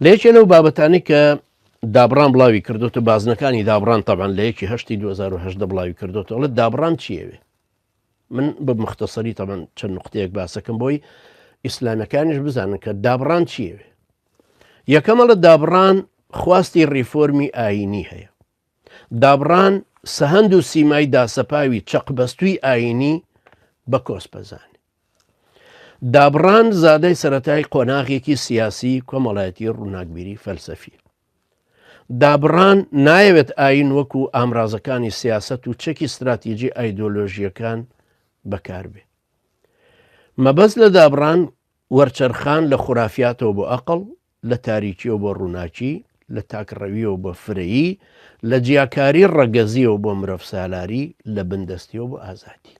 لە یەکێ لەو بابەتانەی کە دابڕان بڵاوی کردوتە بازنەکانی دابڕان تەبان لە یەکی هەشتی 2010 بڵاوی کردوتەوە لە دابڕان چیەوێ من بە مختصری تەبان چەند نقطەیەک باسەکەم بۆی ئیسلامەکانیش بزانن کە دابڕان چیەوێ یەکەمەڵە دابڕان خواستی ڕیفۆرمی ئاینی هەیە دابڕان سەهەند و سیمای داسەپاوی چەقبەستووی ئایینی بە کۆسپەزانێ. دابڕان زادەی سەرەتای قۆناغێکی سیاسی، کۆمەڵایەتی، ڕووناکبیری، فەلسەفییە. دابڕان نایەوێت ئایین وەکو ئامرازەکانی سیاسەت و چەکی ستراتیجی ئایدۆلۆژییەکان بەکاربێ. مەبەست لە دابڕان وەرچەرخان لە خورافیاتەوە بۆ ئەقڵ، لە تاریکیەوە بۆ ڕووناکی، لە تاکڕەویەوە بۆ فرەیی، لە جیاکاری ڕەگەزیەوە بۆ مرۆڤسالاری، لە بندەستیەوە بۆ ئازادی.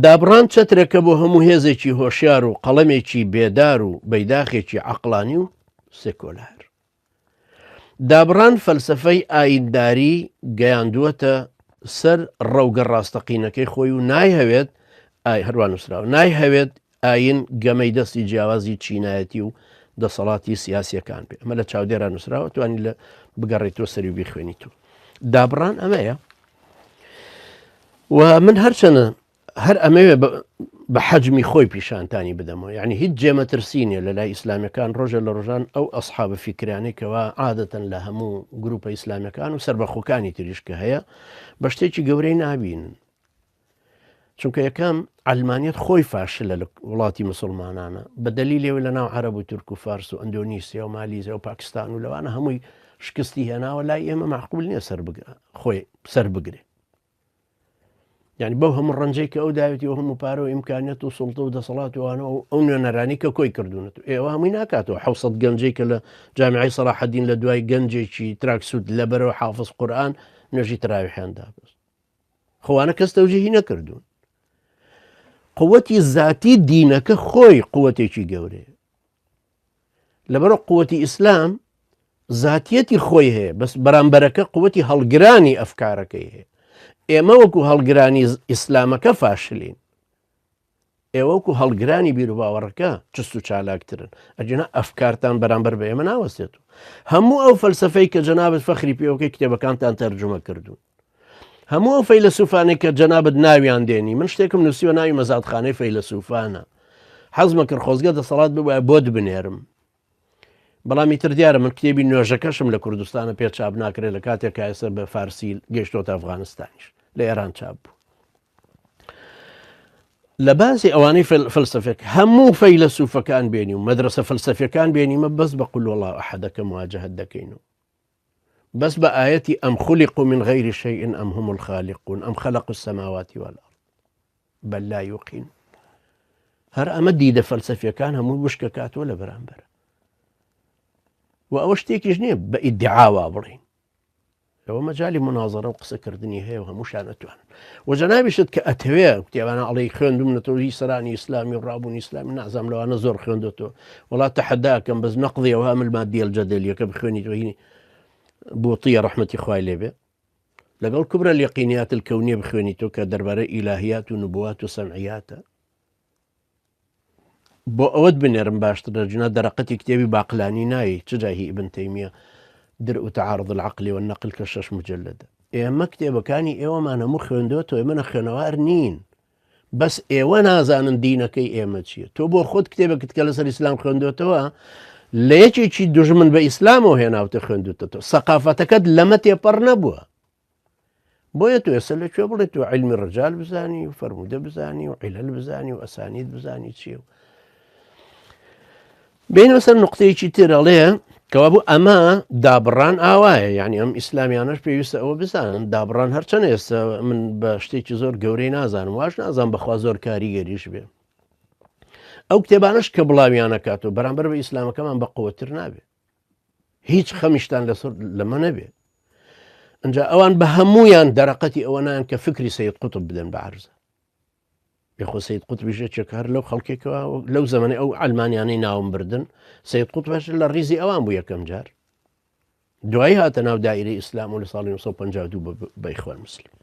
دابڕان چەترێکە بۆ هەموو هێزێکی هۆشیار و قەڵەمێکی بێدار و بەیداخێکی عەقڵانی و سێکۆلار. دابڕان فەلسەفەی ئاینداری گەیاندووەتە سەر ڕەوگە ڕاستەقینەکەی خۆی و نایهەوێت ئای هەروا نووسراوە نایهەوێت ئاین گەمەی دەستی جیاوازی چینایەتی و دەسەڵاتی سیاسیەکان بێ ئەمە لە چاودێرا نووسراوە توانی لە بگەڕێیتەوە سەری و بیخوێنیتەوە دابڕان ئەمەیە و من هەرچەنە هەر ئەمەوێ بە حەجمی خۆی پیشانتانی بدەمەوە یعنی هیچ جێمەترسی نیە لە لای ئیسلامیەکان ڕۆژە لە ڕۆژان ئەو ئەسحابە فیکرانەی کەوا عادەتەن لە هەموو گروپە ئیسلامیەکان و سەربەخۆکانی تریش کە هەیە بە شتێکی گەورەی نابینن چونکە یەکەم ئەلمانیت خۆی فاشلە لە وڵاتی مسلمانانە بە دەلیلەوە لە ناو عەرەب و تورک و فارس و ئەندۆنیسیا و مالیزیا و پاکستان و لەوانە هەمووی شکستی هێناوە لای ئێمە معقول نییە سەر خۆی سەر بگرێ یعنی بەو هەموو ڕەنجەی کە ئەو داوێتی و هەموو پارە و ئیمکانیەت و سوڵتە و دەسەڵات وانە و ئەو نوێنەرانی کە کۆی کردوونەت ئێوە هەمووی ناکاتەوە 600 گەنجەی کە لە جامعی سەڵاحەدین لە دوای گەنجێکی تراکسوود لەبەرەوە حافظ قورآن نوێژی تراویحیان دابست خۆوانە کەس تەوجیهی نەکردوون قوتی زاتی دینەکە خۆی قوتێکی گەورەیە لەبەرە قوتی ئیسلام زاتیەتی خۆی هەیە بەس بەرامبەرەکە قوتی هەڵگرانی ئەفکارەکەی هەیە ئێمە وەکو هەڵگرانی ئیسلامەکە فاشلین ئێوە وەکو هەڵگرانی بیروباوەڕەکە چست و چالاکترن ئەگینا ئەفکارتان بەرامبەر بە ئێمە ناوەستێت و هەموو ئەو فەلسفەی کە جەنابت فەخری پێوەکەی کتێبەکانتان تەرجومە کردوون هەموو ئەو فەیلەسوفانەی کە جەنابت ناویان دێنی من شتێکم نووسیوە ناوی مەزادخانەی فەیلەسوفانە حەزمە کرد خۆزگە دەسەڵات ببوایە بۆت بنێرم بەڵام ئیتر دیارە من کتێبی نوێژەکەشم لە کوردستانە پێ چاپ ناکرێت لە کاتێک کە ئێستا بە فارسی گەیشتۆتە ئەفغانستانیش لە ئێران چاپ بوو لە باسی ئەوانەی فەلسفێک هەموو فەیلەسوفەکان بێنی و مەدرسە فەلسفەکان بێنیمە بەس بە قل والله ئەحەدەکە مواجهت دەکەین و بەس بە ئایەتی ئەم خلقوا من غیر شيء ئەم هم الخالقون ئەم خلق السماوات والأرض بل لا یوقین هەر ئەمە دیدە فەلسەفیەکان هەموو وشکە کاتەوە لە بەرامبەر و ئەوە شتێکیش نییە بە ئیدعاوا بڵین ئەوە مەجای منازەرە و قسەکردنی هەیە و هەمووشان ئەتوان و جەنابیشت کە ئەتەوێ کتێبانە ئەڵێی خوێندومنەتەوە هی سەرانی ئیسلامی و ڕابوونی ئیسلامی نازانم لەوانە زۆر خوێندۆتەوە وڵات تەحەداکەم بەس نەقضی ئەوها من مادیە الجدلیەکە بخوێنیتەوە هینی بۆتیە ڕەحمەتی خوای لێبێ لەگەڵ کبرە الیقینیات الکونیە بخوێنیتەوە کە دەربارەی ئیلاهیات و نبوات و سەمعیاتە بۆ ئەوەت بنێرم باشترە جنا دەرەقەتی کتێبی باقلانی نایی چ جای هی ئیبن تەیمیە درء تعارض العقل والنقل کە شەش مجلدە ئێمە کتێبەکانی ئێوەمان هەموو خوێندۆتەوە ئێمە نەخوێنەوار نین بەس ئێوە نازانن دینەکەی ئێمە چییە تۆ بۆ خۆت کتێبێکت کە لەسەر ئیسلام خوێندۆتەوە لە یەکێکی دوژمن بە ئیسلامەوە هێناوتە خوێندوتەوە سەقافەتەکەت لەمە تێپەڕ نەبووە بۆیە تۆ ئێستا لە کوێ بڵێ تۆ عیلمی ڕجال بزانی و فەرموودە بزانی و عیلەل بزانی و ئەسانید بزانی چییە و بینەوە سەر نقطەیەکی تر ئەڵێ کەوابوو ئەمە دابڕان ئاوایە یعنی ئەم ئیسلامیانەش پێویستە ئەوە بزانن دابڕان هەرچەند ئێستا من بە شتێکی زۆر گەورەی نازانم واش نازانم بەخوا زۆر کاریگەریش بێ ئەو کتێبانش کە بڵاویانەکاتەوە بەرامبەر بە ئیسلامەکەمان بە قوتر نابێت هیچ خەمیشتان لەسەر لەمە نەبێ ئەجا ئەوان بە هەمویان دەرەقەتی ئەوە نان کە فکری سید قوتب بدەن بە عرزە یخۆ سید قوتبیش یەکێک هەر لەو خەڵکێکەوە لەو زمانی ئەو ئەلمانیانەی ناوم بردن سید قوتبش لە ڕیزی ئەوان بوو یەکەم جار دوایی هاتە ناو دایرەی ئیسلام و لە ساڵی 1952 بە ئیخوان مسلم.